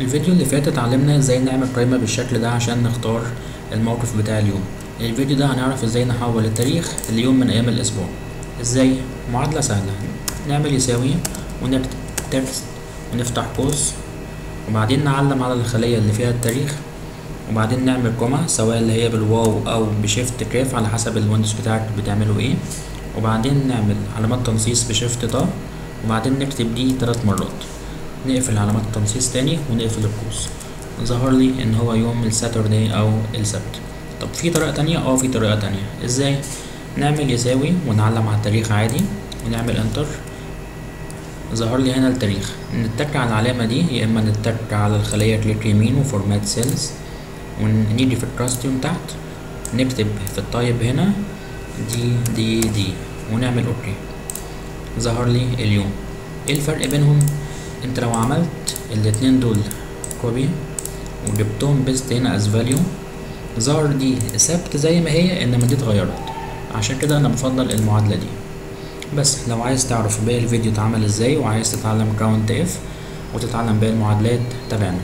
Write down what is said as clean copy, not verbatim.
الفيديو اللي فات اتعلمنا ازاي نعمل قائمة بالشكل ده عشان نختار الموقف بتاع اليوم. الفيديو ده هنعرف ازاي نحول التاريخ ليوم من ايام الاسبوع. ازاي؟ معادلة سهلة، نعمل يساوي ونكتب text ونفتح قوس وبعدين نعلم على الخلية اللي فيها التاريخ وبعدين نعمل comma سواء اللي هي بالواو او ب shift كاف على حسب ال Windows بتاعك بتعمله ايه، وبعدين نعمل علامات تنصيص ب shift طا وبعدين نكتب D 3 مرات، نقفل علامات التنصيص تاني ونقفل القوس. ظهر لي ان هو يوم ال Saturday او السبت. طب في طريقة تانية؟ في طريقة تانية. ازاي؟ نعمل يساوي ونعلم على التاريخ عادي ونعمل enter. ظهر لي هنا التاريخ. نتك على العلامة دي يا اما نتك على الخلية click يمين و format cells ونيجي في ال custom تحت نكتب في ال type هنا D D D ونعمل okay. ظهر لي اليوم. ايه الفرق بينهم؟ انت لو عملت الاتنين دول copy وجبتهم paste هنا as value ظهر دي سبت زي ما هي، انما دي اتغيرت. عشان كده انا بفضل المعادلة دي. بس لو عايز تعرف باقي الفيديو اتعمل ازاي وعايز تتعلم count if وتتعلم باقي المعادلات تابعنا.